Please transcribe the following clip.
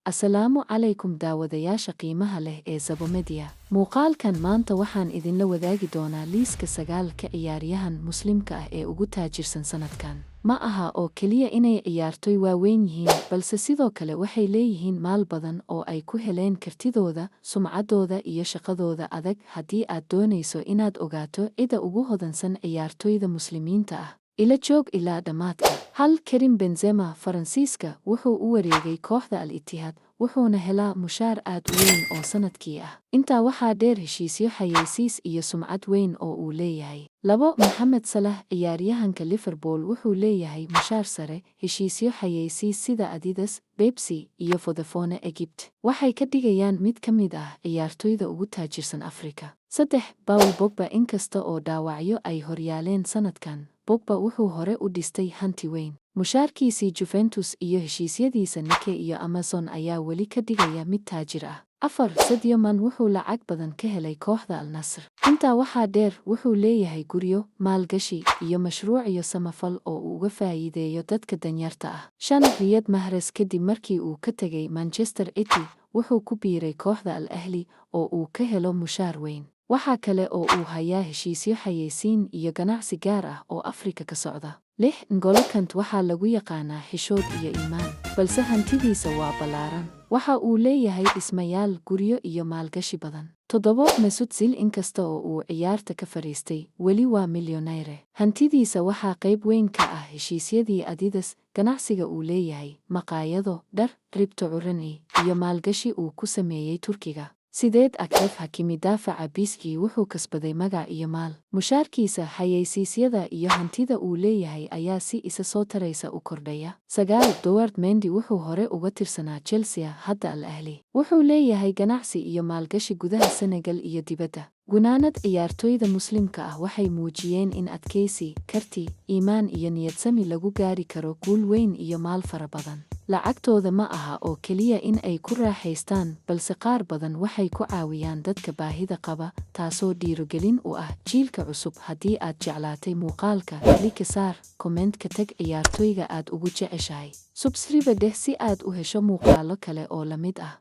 Asalaamu calaykum daawadayaasha qiimaha leh ee Zabo Media. Muuqaalkan maanta waxaan idinla wadaagi doonaa liiska 9-ka ciyaaryahan Muslimka ah ee ugu taajirsan sanadkan. Ma aha oo keliya inay ciyaartoy waaweyn yihiin, balse sidoo kale waxay leeyihiin maal badan oo ay ku heleen kartidooda, sumcaddooda iyo shaqadooda adag. Haddii aad doonayso inaad ogaato cida ugu hodansan ciyaartoyda Muslimiinta ah, ila joog ilaa dhammaadka. 1, Karim Benzema, Faransiiska, wuxuu u wareegay kooxda Al Ittihad, wuxuuna helaa mushaar aad u weyn oo sanadkii ah. Intaa waxaa dheer heshiisyo xayeysiis iyo sumcad weyn oo uu leeyahay. 2, Mohamed Salah, ciyaaryahanka Liverpool, wuxuu leeyahay mushaar sare, heshiisyo xayeysiis sida Adidas, Pepsi, iyo Vodafone Egypt waxay ka dhigayaan mid ka mid ah ciyaartoyda ugu taajirsan Afrika. 3, Paul Pogba, inkasta oo dhaawacyo ay horyaaleen sanadkan, Pogba wuxuu hore u dhistay hanti weyn. Mushaarkiisii Juventus iyo heshiisyadiisa Nike iyo Amazon ayaa weli ka dhigaya mid taajir ah. 4, Sadio Mane wuxuu lacag badan ka helay kooxda Al Nassr. Intaa waxaa dheer, wuxuu leeyahay guryo, maalgashi, iyo mashruucyo samafal oo uu uga faa'iideeyo dadka danyarta ah. 5, Riyad Mahrez, kadib markii uu ka tagay Manchester City, wuxuu ku biiray kooxda Al Ahli oo uu ka helo mushaar weyn. Waxaa kale oo uu hayaa heshiisyo xayeysiin iyo ganacsi gaar ah oo Afrika ka socda. 6, N'Golo Kante waxaa lagu yaqaanaa xishood iyo iimaan, balse hantidiisa waa ballaaran. Waxa uu leeyahay dhismayaal, guryo iyo maalgashi badan. 7, Mesut Özil, inkasta oo uu ciyaarta ka fariistay, weli waa milyoneere. Hantidiisa waxaa qayb weyn ka ah heshiisyadii Adidas, ganacsiga uu leeyahay, maqaayado, dhar, cryptocurrency, iyo maalgashi uu ku sameeyey Turkiga. 8, Achraf Hakimi, daafaca PSG, wuxuu kasbaday magac iyo maal. Mushaarkiisa, xayeysiisyada iyo hantida uu leeyahay ayaa si isa soo taraysa u kordhaya. 9, Edouard Mendy wuxuu hore uga tirsanaa Chelsea, hadda Al Ahli. Wuxuu leeyahay ganacsi iyo maalgashi gudaha Senegal iyo dibadda. Gunaanad, ciyaartoyda Muslimka ah waxay muujiyeen in adkaysi, karti, iimaan iyo niyadsami lagu gaari karo guul weyn iyo maal fara badan. Lacagtooda ma aha oo keliya in ay ku raaxaystaan, balse qaar badan waxay ku caawiyaan dadka baahida qaba, taasoo dhiirogelin u ah jiilka cusub. Haddii aad jeclaatay muuqaalka, like saar, comment ka tag ciyaartoyga aad ugu jeceshahay. Subscribe dheh si aad u hesho muuqaallo kale oo la mid ah.